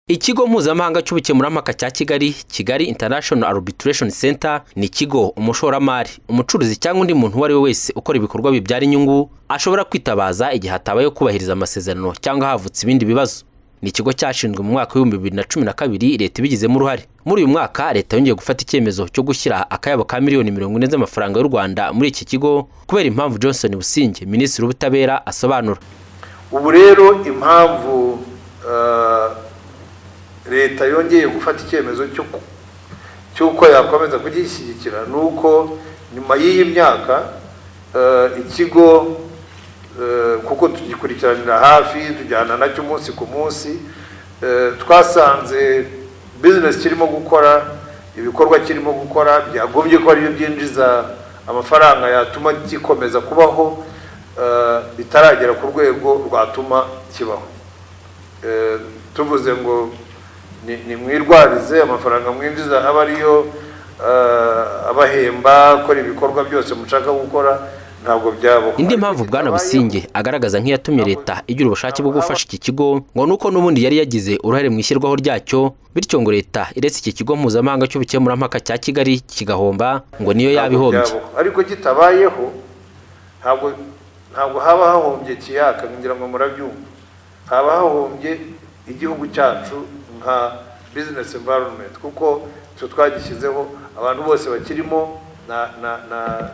Ikigo mpuzamahanga cy'ubukemurampaka cya Kigali, Kigali International Arbitration Center, ni ikigo umushoramari, umucuruzi cyangwa undi muntu uwo ari we wese ukora ibikorwa bibyara inyungu ashobora kwitabaza igihe hatabayeho kubahiriza amasezerano cyangwa havutse ibindi bibazo. Ni ikigo cyashinzwe mu mwaka w'2012, leta ibigizemo uruhare. Muri uyu mwaka leta yongeye gufata icyemezo cyo gushyira akayabo ka miliyoni 40 z'amafaranga y'u Rwanda muri iki kigo, kubera impamvu Johnson Busingye, Minisitiri w'Ubutabera, asobanura. Ubu rero impamvu leta yongeye gufata icyemezo cy'uko yakomeza kugishyigikira ni uko nyuma y'iyi myaka ikigo, kuko tugikurikiranira hafi, tujyana nacyo umunsi ku munsi, twasanze bizinesi kirimo gukora, ibikorwa kirimo gukora byagombye ko aribyo byinjiza amafaranga yatuma gikomeza kubaho, bitaragera ku rwego rwatuma kibaho. Tuvuze ngo ni mwirwarize, amafaranga mwinjiza aba ariyo abahemba akora ibikorwa byose mushaka gukora, ntabwo byabaho. Indi mpamvu Bwana Busingye agaragaza nk'iyatumye leta igira ubushake bwo gufasha iki kigo ngo ni uko n'ubundi yari yagize uruhare mu ishyirwaho ryacyo, bityo ngo leta iretse iki kigo mpuzamahanga cy'ubukemurampaka cya Kigali kigahomba, ngo niyo yaba ihombye. Ariko kitabayeho ntabwo haba hahombye KIAC, ngira ngo murabyumva, haba hahombye igihugu cyacu nka business environment, kuko twe twagishyizeho, abantu bose bakirimo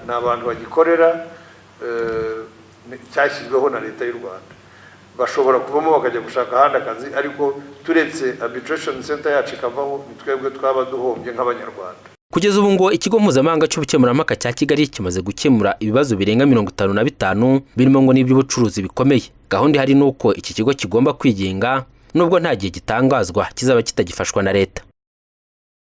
ni abantu bagikorera, cyashyizweho na leta y'u Rwanda. Bashobora kuvamo bakajya gushaka ahandi akazi, ariko turetse arbitration center yacu ikavaho, ni twebwe twaba duhombye nk'Abanyarwanda. Kugeza ubu ngo ikigo mpuzamahanga cy'ubukemurampaka cya Kigali kimaze gukemura ibibazo birenga 55, birimo ngo n'iby'ubucuruzi bikomeye. Gahunda ihari ni uko iki kigo kigomba kwigenga, nubwo nta gihe gitangazwa kizaba kitagifashwa na leta.